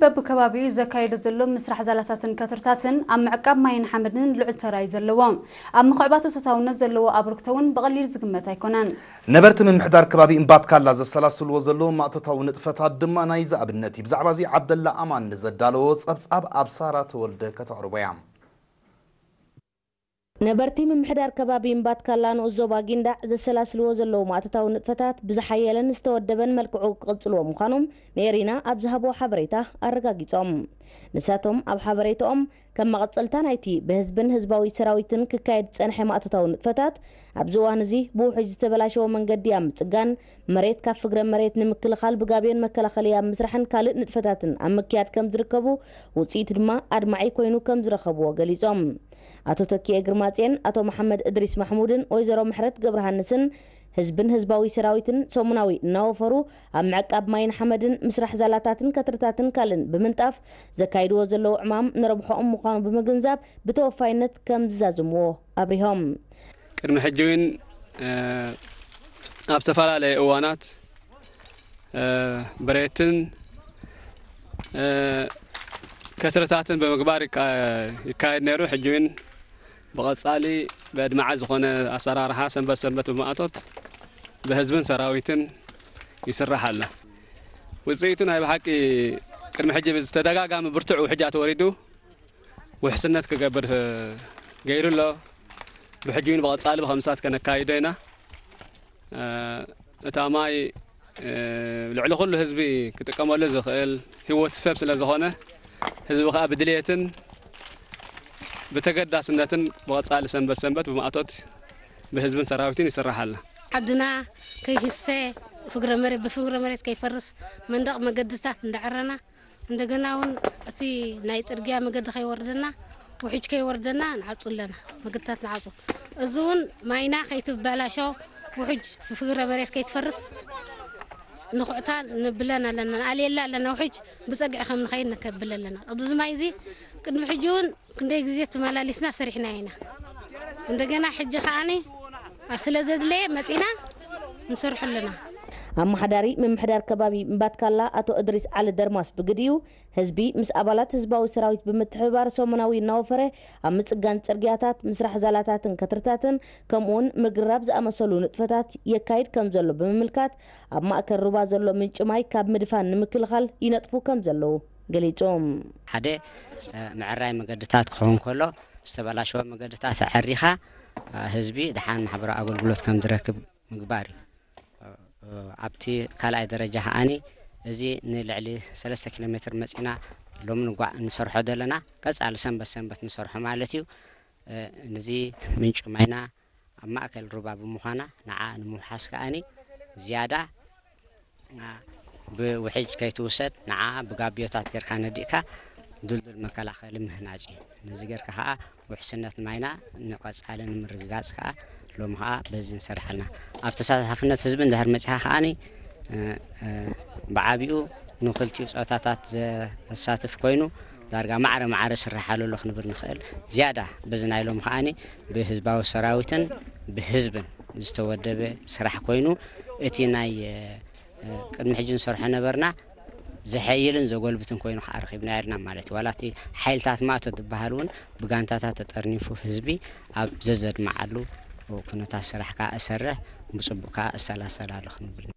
በብከባቢኡ ዘካየዶ ዘሎ ምስራሕ ዛላታትን ከትርታትን ኣብ ምዕቃብ ማይን ሓመድን ልዑል ተራ እዩ ዘለዎ። ኣብ ምኽዕባት ተታውነት ዘለዎ ኣበርክቶ እውን ብቐሊል ዝግመት ኣይኮነን። ነበርቲ ምምሕዳር ከባቢ እምባትካላ ዘሰላስልዎ ዘለዉ ማእቶታዊ ንጥፈታት ድማ ናይዚ ኣብነት እዩ። ብዛዕባ እዚ ዓብደላ ኣማን ንዘዳለዎ ጸብጻብ ኣብ ሳራ ተወልደ ከተቕርቦ እያ። ነበርቲ ምምሕዳር ከባቢ እምባትካላ ንኡስ ዞባ ጊንዳዕ ዘሰላስልዎ ዘለዉ ማእቶታዊ ንጥፈታት ብዝሓየለን ዝተወደበን መልክዑ ክቕጽልዎ ምዃኖም ንኤሪና ኣብ ዝሃብዎ ሓበሬታ ኣረጋጊጾም። ንሳቶም ኣብ ሓበሬታኦም ከም መቐጸልታ ናይቲ ብህዝብን ህዝባዊ ሰራዊትን ክካየድ ዝጸንሐ ማእቶታዊ ንጥፈታት ኣብዚ እዋን እዚ ብውሕጅ ዝተበላሸወ መንገዲ ኣብ ምጽጋን፣ መሬት ካብ ፍግረ መሬት ንምክልኻል ብጋብዮን መከላኸሊ ኣብ ምስራሕን ካልእ ንጥፈታትን ኣብ ምክያድ ከም ዝርከቡ ውጽኢቱ ድማ ኣድማዒ ኮይኑ ከም ዝረኸብዎ ገሊጾም። ኣቶ ተኪኤ ግርማጽዮን፣ ኣቶ መሓመድ እድሪስ ማሕሙድን ወይዘሮ ምሕረት ገብረሃንስን ህዝብን ህዝባዊ ሰራዊትን ሰሙናዊ እናወፈሩ ኣብ ምዕቃብ ማይን ሓመድን ምስራሕ ዛላታትን ከትርታትን ካልእን ብምንጣፍ ዘካይድዎ ዘለዉ ዕማም ንረብሖኦም ምዃኑ ብምግንዛብ ብተወፋይነት ከም ዝዛዝምዎ ኣብሪሆም። ቅድሚ ሕጂ እውን ኣብ ዝተፈላለየ እዋናት ብሬትን ከትርታትን ብምግባር ይካየድ ነይሩ። ሕጂ እውን ብቐጻሊ ብኣድማዒ ዝኾነ ኣሰራርሓ ሰንበት ሰንበት ብማእቶት ብህዝብን ሰራዊትን ይስራሕ ኣሎ። ውፅኢቱ ናይ ብሓቂ ቅድሚ ሕጂ ብዝተደጋጋሚ ብርቱዕ ውሕጃ ተወሪዱ ውሕስነት ክገብር ገይሩ ኣሎ። ብሕጂ እውን ብቐፃሊ ብኸምሳት ከነካይዶ ኢና። እታ ማይ ልዕሊ ኩሉ ህዝቢ ክጥቀመሉ ዝኽእል ህይወት ሰብ ስለ ዝኾነ ህዝቢ ከዓ ብድልየትን ብተገዳስነትን ብቐፃሊ ሰንበት ሰንበት ብማእቶት ብህዝብን ሰራዊትን ይስራሕ ኣሎ። ዓድና ከይህሰ ፍግረ መሬት ብፍግረ መሬት ከይፈርስ መንደቕ መገድታት እንዳዕረና እንደገና እውን እቲ ናይ ፅርግያ መገዲ ከይወርደና ውሕጅ ከይወርደና ንዓፁ ኣለና መገድታት ንዓፁ እዚ እውን ማይና ከይትበላሾ ውሕጅ ፍግረ መሬት ከይትፈርስ ንኹዕታ ንብለን ኣለና ንኣልየላ ኣለና ውሕጅ ብፀግዒ ከም ንኸይድ ንከብል ኣለና እዚ ማይ እዚ ቅድሚ ሕጂ እውን ክንደይ ግዜ ተመላሊስና ሰሪሕና ኢና እንደገና ሕጂ ከዓኒ ስለ ዘድለየ መፂና ንሰርሖ ኣለና። ኣመሓዳሪ ምምሕዳር ከባቢ እምባትካላ ኣቶ እድሪስ ዓሊ ደርማስ ብግዲኡ፣ ህዝቢ ምስ ኣባላት ህዝባዊ ሰራዊት ብምትሕብባር ሰሙናዊ እናወፈረ ኣብ ምፅጋን ፅርግያታት፣ ምስራሕ ዛላታትን ከትርታትን ከምኡውን ምግራብ ዝኣመሰሉ ንጥፈታት የካይድ ከምዘሎ ብምምልካት፣ ኣብ ማእከል ሩባ ዘሎ ምንጪ ማይ ካብ ምድፋን ንምክልኻል ይነጥፉ ከምዘለዉ ገሊጹ። ሓደ ምዕራይ መገድታት ክኸውን ከሎ ዝተበላሸወ መገድታት ኣዐሪኻ ህዝቢ ደሓን ማሕበራዊ ኣገልግሎት ከም ዝረክብ ምግባር እዩ። ኣብቲ ካልኣይ ደረጃ ከዓኒ እዚ ንልዕሊ ሰለስተ ኪሎ ሜትር መፂና ሎሚ ንጓዕ እንሰርሖ ዘለና ቀፃሊ ሰንበት ሰንበት ንሰርሖ ማለት እዩ። ነዚ ምንጪ ማይና ኣብ ማእከል ሩባ ብምዃና ንዓ ንምውሓስ ከኣኒ ዝያዳ ብውሕጅ ከይትውሰድ ንዓ ብጋብዮታት ጌርካ ነዲእካ ድልዱል መከላኸሊ ምህናጽ እዩ። ነዚ ጌርካ ከኣ ውሕስነት ማይና ንቐጻሊ ንምርግጋጽ ከኣ ሎሚ ከኣ በዚ ንሰርሕ ኣለና። ኣብ ተሳታፍነት ህዝቢ እንድሕር መጺኻ ከኣኒ ብዓቢኡ ንኽልቲኡ ጾታታት ዘሳትፍ ኮይኑ ዳርጋ ማዕረ ማዕረ ስራሕ ኣሎ ክንብል ንኽእል። ዝያዳ በዚ ናይ ሎሚ ከኣኒ ብህዝባዊ ሰራዊትን ብህዝብን ዝተወደበ ስራሕ ኮይኑ እቲ ናይ ቅድሚ ሕጂ ንሰርሖ ነበርና ዘሐይልን ዘጎልብትን ኮይኑ ከዓ ረኺብናዮ ኣለና ማለት እዩ። ዋላ እቲ ሓይልታት ማእቶ ዝበሃል እውን ብጋንታታት ተጠርኒፉ ህዝቢ ኣብ ዘዘድምዓሉ ኩነታት ስራሕ ከዓ እሰርሕ ብፅቡቅ ከዓ እሰላሰል ኣሎ ክንብል